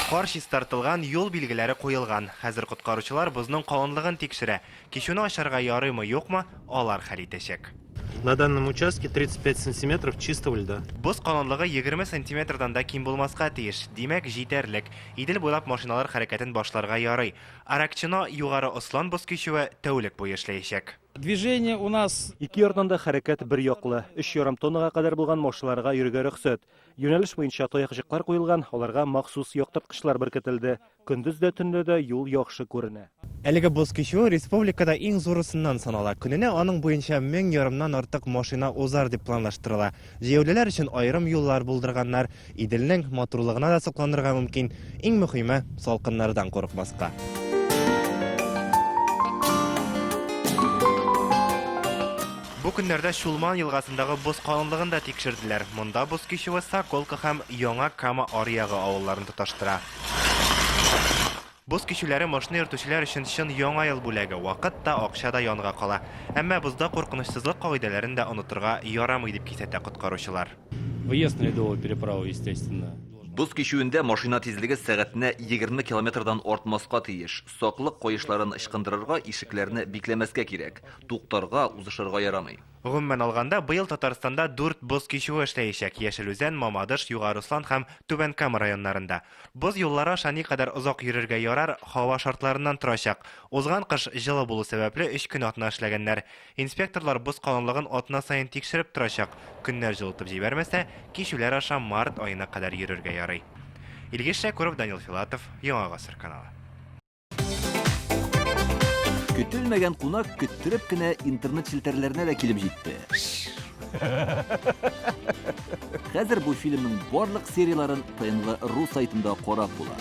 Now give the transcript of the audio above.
Кар чистартылган, юл билгеләре куелган. Хәзер коткаручылар бозның калынлыгын тикшерә. Кичүне ачарга ярыймы-юкмы, алар хәл итәчәк. На данном участке 35 сантиметров чистого льда. Боз калынлыгы 20 сантиметрдан да ким булмаска тиеш. Димәк, җитәрлек. Идел буйлап машиналар хәрәкәтен башларга ярый. Аракчино, Югары Ослан боз кичүе тәүлек буе эшләячәк. Движение у нас. Ике ярдан да хәрәкәт бер яклы. Өч ярым тоннага кадәр булган машиналарга йөрергә рөхсәт. Юнәлеш буенча таякчыклар куелган, аларга махсус яктырткычлар беркетелде. Көндез дә, төнлә дә юл яхшы күренә. Әлеге боз кичүе республикада иң зурысыннан санала. Көненә аның буенча 1000 ярымнан артык машина узар дип планлаштырыла. Җәяүлеләр өчен аерым юллар булдырганнар. Иделнең матурлыгына да сокланырга мөмкин. Иң мөхиме, салкыннардан курыкмаска. Бу көннәрдә Чулман елгасындагы боз калынлыгын да тикшерделәр. Монда боз кичүе Соколка һәм Яңа Кама аръягы авылларын тоташтыра. Боз кичүләре машина йөртүчеләр өчен чын Яңа ел бүләге, вакыт та, акча да янга кала. Әмма бозда куркынычсызлык кагыйдәләрен дә онытырга ярамый, дип кисәтә коткаручылар. Выезд на ледовую переправу, естественно. Боз кичүендә машина тизлеге сәгатенә 20 километрдан артмаска тиеш. Саклык каешларын ычкындырырга, ишекләрне бикләмәскә кирәк. Туктарга, узышырга ярамый. Гомумән алганда, быел Татарстанда дүрт боз кичүе эшләячәк, Яшел Үзән, Мамадыш, Югары Ослан һәм Түбән Кама районнарында. Боз юллары аша никадәр озак йөрергә ярар, һава шартларыннан торачак. Узган кыш җылы булу сәбәпле, өч көн атна эшләгәннәр. Инспекторлар боз калынлыгын атна саен тикшереп торачак. Көннәр җылытып җибәрмәсә, кичүләр аша март аена кадәр йөрергә ярый. Илгиз Шәкүров, Данил Филатов, Яңа Гасыр каналы. Көтелмәгән кунак көттереп кенә интернет челтәрләренә дә килеп җитте. Хәзер бу фильмның барлык серияләрен ТНВ.ру сайтында карап була.